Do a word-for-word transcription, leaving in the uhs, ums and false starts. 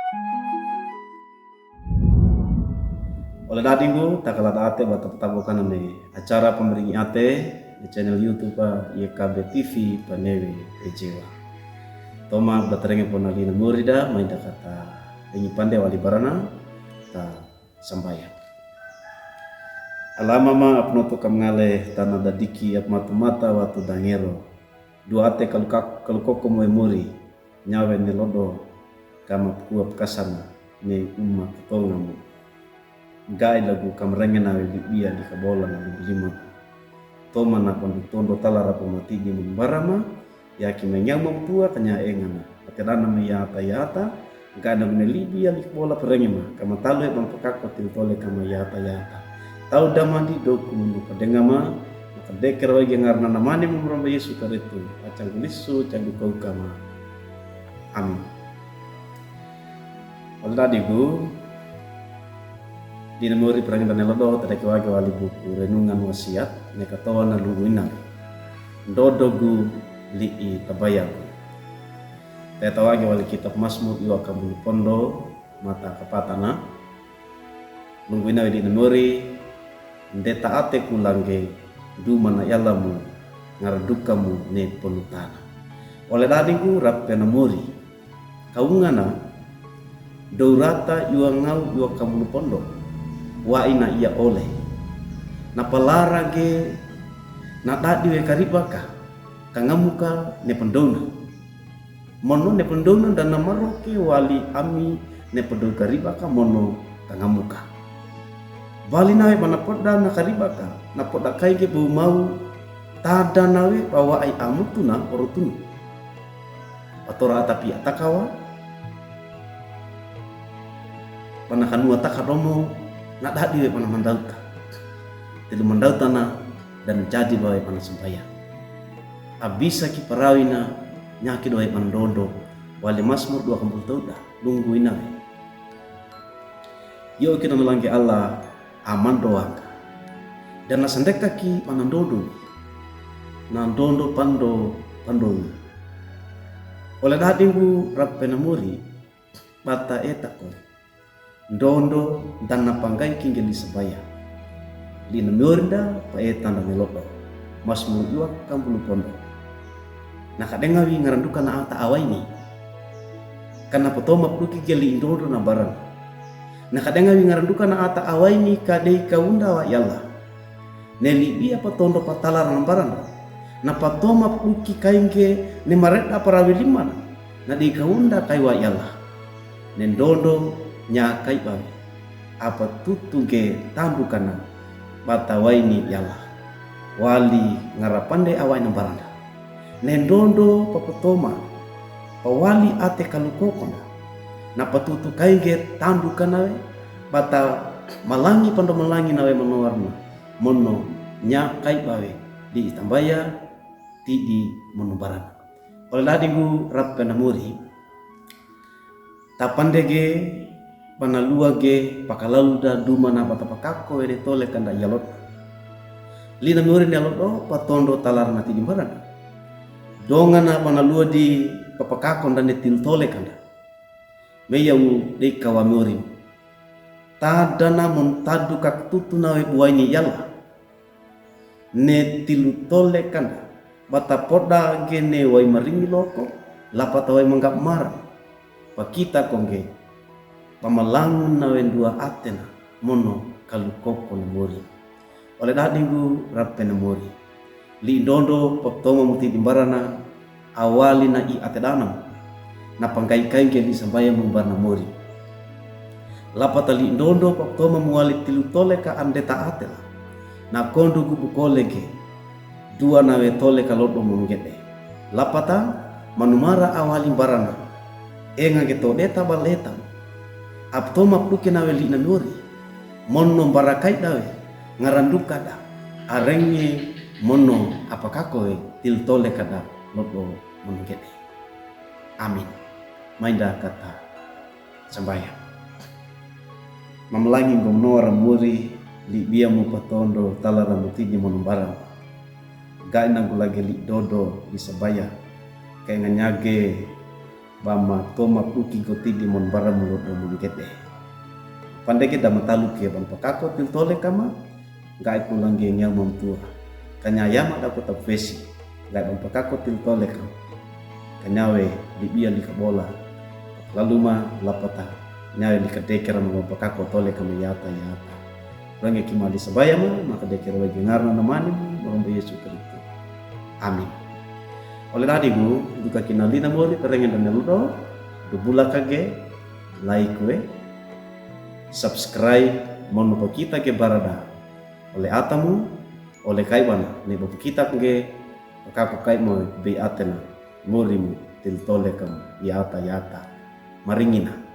Ole dadinggu, takala da'ate ba tapatabokan ne acara pameringi ate ne channel YouTube a Y K B T V Panewe Ejewa. Toma ba tarenge pona lina murida, mai da kata ringi pande wali barana, ta sambaya. Alama ma apnoto kamngale tana dadiki apmatumata watu dangero. Dua ate kalu kak-, kalu koko moe muri. Nyawe ne lodo, kama pkua pkasana, ne uma katonga mo. Ga'i lagu kamrenge nawe libia likabola na luglima. Toma na pandu tondo talara pamatidi mbarama, ya ki mengyau mampua kanya engana. Ate dana me yata yata, ga'i lagu ne libia likabola perenge ma, kama talu e bang pekako tiltole kama yata yata. Tau damandi doku mundu kadenga ma, maka dekera wagi ngarana namane mumromba Yesu karetu, acang kulisu, acang dukau kama. Amin. Ole dadinggu, dina mori perengedane lodo, tadaki wagi wali buku renungan wasiat, ne katoa na lungu ina. Ndodo gu li'i tabayagu. Teta wagi wali kitab Masmur iwa kambulu pondo, mata kapatana. Lungu ina we dina mori, ndeta ate kulangge, duma na yalamu, ngaradukamu ne ponutana. Ole dadinggu rapena mori. Kaungana, dourata iwa ngau iwa kambulu pondo. Wa ina iya ole. Na palara ge, na dadi we karibaka, kangamuka ne pendona. Mono ne pendona dana maroke wali ami ne pendona karibaka mono kangamuka. Bali nawe bana poda na karibaka, na poda kaige bau mau, tada nawe bawa ai amutuna orotunu. Patora atapi atakawa, bana kanua taka domo, na dadi we bana mandauta. Tilu mandautana, dan jadi bawe bana sambaya. Abisa ki parawina, nyaki dowe mandondo, wali Masmur dua kambulu tauda, lungu inawe. Yo kina nalangge Allah, amandoanga. Dan nasandeka ki panandondo, nandondo pando, pandoni. Ole dadinggu rapena mori, bata eta ko. Ndondo, dan napanggai kingge li sabaya. Li namiornda, paeta nda melodo. Masmur iwa kambulu pondo. Nakadengawi ngaranduka na ata awaini. Kana potoma puduki ge li ndondo na baran. Nakadengawi ngaranduka na ata awaini kadei kaunda wa yala. Ne libia patondo patalara na baran. Na patoma puduki kainge ne mareda parawilimana. Na dei kaunda kaiwa yala. Ne ndondo nya kaibawi. Apatutu ge tandukana bata waini yala. Wali ngarapande awaina baranda. Ne ndondo papatoma. Pawali ate kalukokona. Na patutu kainge tandukana we. Bata malangi pando malangi nawe manowarna. Mono nya kaibawe di itambaya tidi mono barana. Ole dadinggu rapena mori. Tapandege, panalua ge, pakalaluda dumana patapakako wede tole kanda yalot. Lina mori ne yalot o, patondo talarna tidi barana. Dongana panalua di papakako ndane til tole kanda. Meyamu deka wa mori. Tadana montadu kaktutu nawe buwaini yala. Ne tilu tole kanda, bata poda ge ne wai maringi loko, lapata wai manggap mara, pakita kongge, pamalangun nawe ndua atena, mono kalukoko ne mori. Ole dadinggu rapena mori. Li ndondo, papatoma muti dimbarana, awali na i ate danam. Na panggai kainge li sambaya mumbarna mori. Lapata li ndondo papatoma muwali tilu tole ka andeta atela. Na kondo gubu kole ge. Dua nawe tole ka lodo mongede. Lapata manumara awali barana. Enga ge todeta baleta. Apatoma puduke nawe li na mori. Mono mbarakai dawe. Ngaranduka da. Arenge mono apakako we tilu tole kada lodo mongede. Amin. Mainda kata sambaya. Mamalangi nggomono ramuri, libia mupatondo talara mutidi mono barana. Gaina gulage li dodo li sabaya. Kainga nyage Bama toma pukigotidi mon bara mulod o mon gede. Pande geda mataluke ban pakako tiltole kama, gai kulang ge ngiang mamtua. Kanya yama dako tapesi, gai ban pakako tiltole kama. Kanyawe dibia lika bola. Lalu ma lapata, nyawe lika dekera ma ban pakako tole kama yata yata. Renge kimali sabaya ma, maka dekera wege ngarna namani, maromba Yesu Kristo. Amin. Ole dadi bu, duka kinalina mori, terenge dan neludo, dubula kage, like we, subscribe, mon pakita ke barada. Ole atamu, ole kaiban, ne bapakita ke, pakako kai mo be atena, mori mu, tiltole kam, yata yata. Maringina.